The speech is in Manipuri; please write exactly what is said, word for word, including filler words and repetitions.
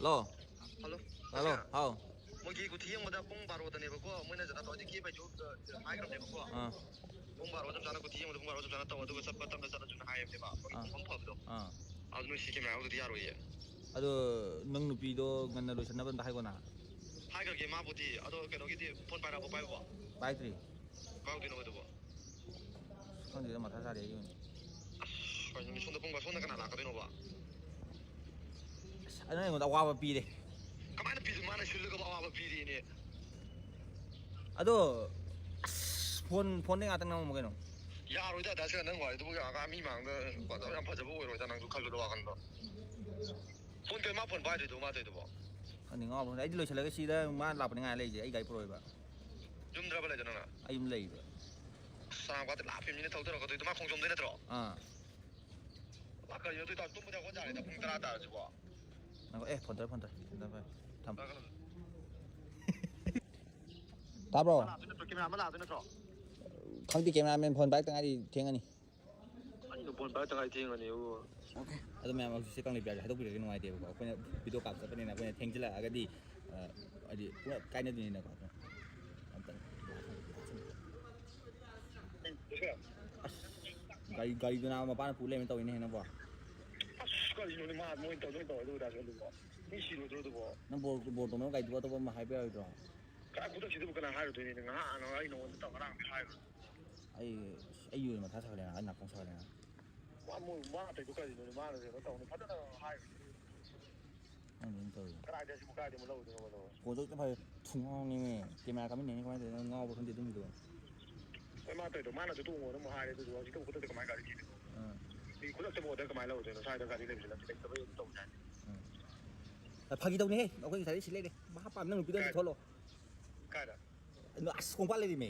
ꯍꯜꯂꯣ꯫ ꯍꯜꯂꯣ꯫ ꯍꯜꯂꯣ꯫ ꯍꯥꯎ꯫ ꯃꯣꯏꯒꯤ ꯀꯨꯊꯤ ꯌꯦꯡꯕꯗ ꯄꯨꯡ ꯕꯥꯔꯣꯗꯅꯦꯕꯀꯣ, ꯃꯣꯏꯅ ꯖꯅꯥ ꯇꯧꯔꯗꯤ ꯀꯦꯕꯩꯁꯨ ꯍꯥꯏꯈ꯭ꯔꯕꯅꯦꯕꯀꯣ꯫ ꯑꯥ꯫ ꯄꯨꯡ ꯕꯥꯔꯣ ꯆꯞ ꯆꯥꯅ ꯀꯨꯊꯤ ꯌꯦꯡꯕꯗ ꯄꯨꯡ ꯕꯥꯔꯣ ꯆꯞ ꯆꯥꯅ ꯇꯧ, ꯑꯗꯨꯒ ꯆꯠꯄ ꯇꯞꯅ ꯆꯠꯂꯁꯨꯅ ꯍꯥꯏꯌꯦꯕꯅꯦꯕ, ꯃꯣꯏꯒꯤ ꯑꯥ꯫ ꯄꯨꯡꯐꯝ ꯐꯕꯗꯣ꯫ ꯑꯥ꯫ ꯑꯗꯨ ꯅꯣꯏ ꯁꯤ ꯀꯦꯃꯦꯔꯥ ꯌꯥꯎꯗꯗꯤ ꯌꯥꯔꯣꯏꯌꯦ꯫ ꯑꯗꯣ ꯅꯪ ꯅꯨꯄꯤꯗꯣ ꯉꯟꯅ ꯂꯣꯏꯁꯟꯅꯕ ꯑꯝꯇ ꯍꯥꯏꯈꯣꯅ꯫ ꯍꯥꯏꯈ꯭ꯔꯒꯦ ꯃꯥꯕꯨꯗꯤ, ꯑꯗꯣ ꯀꯩꯅꯣꯒꯤꯗꯤ ꯐꯣꯟ ꯄꯥꯏꯔꯛꯑꯕꯣ ꯄꯥꯏꯕꯣ? ꯄꯥꯏꯗ꯭ꯔꯤ꯫ ꯀꯥꯎꯗꯣꯏꯅꯣ ꯑꯗꯨꯕꯣ? ꯈꯪꯗꯦꯗ, ꯃꯊꯥ ꯁꯥꯔꯦ ꯑꯩꯒꯤ ꯑꯣꯏꯅ꯫ ꯀꯩꯅꯣꯅꯦ, ꯁꯣꯝꯗ ꯄꯨꯡ ꯁꯣꯝꯗ ꯀꯅꯥ ꯂꯥꯛꯀꯗꯣꯏꯅꯣꯕ? ꯑꯁ, ꯑꯗꯨꯅ ꯑꯩꯉꯣꯟꯗ ꯑꯋꯥꯕ ꯄꯤꯔꯦ꯫ ꯀꯃꯥꯏꯅ ꯄꯤꯗꯣꯏ? ꯃꯥꯅ ꯁꯤꯜꯂꯒ ꯑꯋꯥꯕ ꯄꯤꯔꯤꯅꯦ꯫ ꯑꯗꯣ ꯑꯁ, ꯐꯣꯟ ꯐꯣꯟꯗꯩ ꯉꯥꯛꯇꯪ ꯅꯝꯃꯝꯃꯣ ꯀꯩꯅꯣ꯫ ꯌꯥꯔꯣꯏꯗ ꯗꯥ ꯁꯤꯅ, ꯅꯪ ꯋꯥꯔꯤꯗꯨꯕꯨ ꯌꯥꯔꯒ ꯃꯤ ꯃꯥꯡꯗ ꯌꯥꯝ ꯐꯖꯕ ꯑꯣꯏꯔꯣꯏꯗ, ꯅꯪꯁꯨ ꯈꯜꯂꯨꯗ ꯋꯥꯈꯜꯗꯣ꯫ ꯐꯣꯟ ꯀꯩ ꯃꯥ ꯐꯣꯟ ꯄꯥꯏꯗꯣꯏꯗꯣ ꯃꯥ ꯇꯧꯗꯨꯕꯣ? ꯈꯪꯗꯦ, ꯉꯥꯎꯕ꯭ꯔꯣ ꯈꯪꯗꯦ꯫ ꯑꯩꯗꯤ ꯂꯣꯏꯁꯤꯜꯂꯒ ꯁꯤꯗ ꯃꯥ ꯂꯥꯛꯄꯅꯤ ꯉꯥꯏ ꯂꯩꯔꯤꯁꯦ, ꯑꯩ ꯒꯥꯔꯤ ꯄꯨꯔꯛꯑꯣꯏꯕ꯫ ꯌꯨꯝꯗ꯭ꯔꯕ ꯂꯩꯗꯣ ꯅꯪꯅ? ꯑꯩ ꯌꯨꯝ ꯂꯩꯕ꯫ ꯑꯁ, ꯁꯥꯡꯕ ꯂꯥꯞꯄꯤ ꯃꯤꯅ ꯊꯧꯗꯔꯛꯀꯗꯣꯏꯗꯣ, ꯃꯥ ꯈꯣꯡꯖꯣꯝꯗꯩ ꯅꯠꯇ꯭ꯔꯣ? ꯑꯥ꯫ ꯃꯥ ꯀꯔꯤꯅꯣ ꯇꯧꯔꯤꯗꯣ? ꯇꯨꯝꯕꯗꯤ ꯍꯧꯒꯠ ꯌꯥꯔꯦꯗ, ꯄꯨꯡ ꯇꯔꯥ ꯇꯥꯔꯁꯤꯕꯣ꯫ ꯉꯥꯏꯈꯣ, ꯑꯦ, ꯐꯣꯟ ꯇꯧꯔꯦ, ꯐꯣꯟ ꯇꯧꯔꯦ, ꯐꯣꯟ ꯇꯧꯔꯦ, ꯊꯝꯃꯦ꯫ ꯇꯥꯕ꯭ꯔꯣ? ꯂꯥꯛꯇꯣꯏ ꯅꯠꯇ꯭ꯔꯣ? ꯀꯦꯃꯦꯔꯥ ꯑꯃ ꯂꯥꯛꯇꯣꯏ ꯅꯠꯇ꯭ꯔꯣ? ꯈꯪꯗꯦ, ꯀꯦꯃꯦꯔꯥꯃꯦꯟ ꯐꯣꯟ ꯄꯥꯏꯔꯛꯇ ꯉꯥꯏꯔꯤ, ꯊꯦꯡꯉꯅꯤ꯫ ꯑꯩꯅ ꯐꯣꯟ ꯄꯥꯏꯔꯛꯇ ꯉꯥꯏꯔꯤ, ꯊꯦꯡꯉꯅꯤ, ꯑꯣ꯫ ꯑꯣꯀꯦ꯫ ꯑꯗꯣ ꯃꯌꯥꯝ, ꯍꯧꯖꯤꯛꯁꯦ ꯀꯪꯂꯩ ꯄꯤꯌꯥꯁꯦ ꯍꯥꯏꯗꯣꯛꯄꯤꯔꯒꯦ, ꯅꯨꯡꯉꯥꯏꯇꯦꯕꯀꯣ꯫ ꯑꯩꯈꯣꯏꯅ ꯚꯤꯗꯤꯑꯣ ꯀꯥꯞ ꯆꯠꯄꯅꯤꯅ ꯑꯩꯈꯣꯏꯅ ꯊꯦꯡꯖꯤꯜꯂꯛꯑꯒꯗꯤ, ꯑ, ꯍꯥꯏꯗꯤ ꯄꯨꯂꯞ ꯀꯥꯏꯅꯗꯣꯏꯅꯤꯅꯀꯣ꯫ ꯑꯗꯨꯅ ꯑꯝꯇꯪ ꯑꯁ, ꯒꯥꯔꯤ, ꯒꯥꯔꯤꯗꯨꯅ ꯃꯄꯥꯅ ꯄꯨ ꯂꯩꯔꯝꯃꯦ ꯇꯧꯋꯤꯅꯦ ꯅꯪꯕꯣ꯫ ꯑꯁ, ꯀꯔꯤꯅꯣꯅꯦ ꯃꯥ, ꯃꯣꯏ ꯇꯧꯗꯣꯏ ꯇꯧꯔ ꯑꯗꯨ ꯑꯗꯥ ꯆꯠꯂꯨꯕꯣ? ꯃꯤ ꯁꯤꯔꯣꯏꯗ꯭ꯔꯣ ꯑꯗꯨꯕꯣ? ꯅꯪ ꯕꯣꯔ, ꯕꯣꯔ ꯇꯣꯡꯅꯕ ꯒꯥꯔꯤꯗꯨꯕꯨ ꯑꯇꯣꯞꯄ ꯑꯃ ꯍꯥꯏꯕ ꯌꯥꯔꯣꯏꯗ꯭ꯔꯣ? ꯀꯥꯏ ꯈꯨꯗꯛꯁꯤꯗꯕꯨ ꯀꯅꯥ ꯍꯥꯏꯔꯨꯗꯣꯏꯅꯣꯅꯦ? ꯉꯍꯥꯟ ꯑꯩ ꯅꯉꯣꯟꯗ ꯇꯧ, ꯉꯔꯥꯡꯗꯤ ꯍꯥꯏꯈ꯭ꯔꯣ꯫ ꯑꯩ, ꯑꯩꯒꯤ ꯑꯣꯏꯅ ꯃꯊꯥ ꯁꯥꯒꯠꯂꯦ, ꯑꯩ ꯅꯥꯀꯣꯡ ꯁꯥꯒꯠꯂꯦ꯫ ꯃꯥ, ꯃꯣꯏ, ꯃꯥ ꯑꯇꯩꯗꯣ ꯀꯔꯤꯅꯣꯅꯦ? ꯃꯥꯅ ꯀꯩꯅꯣ ꯇꯧꯅꯤ, ꯐꯖꯅ ꯍꯥꯏꯈ꯭ꯔꯣ꯫ ꯅꯪ ꯑꯗꯨꯝ ꯇꯧꯔꯤ꯫ ꯀꯗꯥꯏꯗ ꯁꯤꯕꯨ ꯀꯥꯏꯗ ꯑꯃꯨꯛ ꯂꯧꯔꯨꯗꯣꯏꯅꯣ ꯑꯗꯨꯕꯣ? ꯀꯣꯜ ꯇꯧꯔꯛꯇ ꯐꯔꯦ, ꯊꯨꯡꯉꯥꯎꯅꯤꯃꯦ꯫ ꯀꯦꯃꯦꯔꯥ ꯀꯥꯞꯃꯤꯟꯅꯩꯅꯤ, ꯀꯃꯥꯏꯅ ꯇꯧꯔꯤꯅꯣ? ꯉꯥꯎꯕ꯭ꯔꯥ ꯈꯪꯗꯦ ꯑꯗꯨꯝꯕꯗꯣ꯫ ꯍꯣꯏ, ꯃꯥ ꯇꯧꯔꯤꯗꯣ, ꯃꯥꯅꯁꯨ ꯇꯣꯡꯉꯣꯅ ꯑꯃꯨꯛ ꯍꯥꯏꯔꯦ, ꯑꯗꯨꯗꯨꯒ ꯍꯧꯖꯤꯛꯇꯕꯨ ꯈꯨꯗꯛꯇ ꯀꯃꯥꯏꯅ ꯒꯥꯔꯤ ꯊꯤꯗꯣꯏꯅꯣ? ꯑꯥ꯫ ꯃꯤ ꯈꯨꯗꯛꯇꯕꯨ ꯑꯣꯔꯗꯔ ꯀꯃꯥꯏꯅ ꯂꯧꯔꯨꯗꯣꯏꯅꯣ? ꯁ꯭ꯋꯥꯏꯗ ꯒꯥꯔꯤ ꯂꯩꯕꯁꯨ ꯅꯠꯇꯦ, ꯂꯩꯇꯕꯩ ꯑꯗꯨꯝ ꯇꯧꯕ ꯌꯥꯅꯤ꯫ ꯑꯥ꯫ ꯑ, ꯐꯥꯒꯤ ꯇꯧꯅꯦꯍꯦ, ꯑꯩꯈꯣꯏ ꯉꯁꯥꯏꯗꯩ ꯁꯤ ꯂꯩꯔꯦ꯫ ꯚꯥꯞ ꯄꯥꯝ ꯅꯪ ꯅꯨꯄꯤꯗꯣ ꯑꯝꯇ ꯀꯥꯏ-, ꯊꯣꯛꯍꯜꯂꯣ꯫ ꯀꯥꯏꯗ? ꯑꯁ, ꯀꯣꯡꯄꯥꯜ ꯂꯩꯔꯤꯃꯦ꯫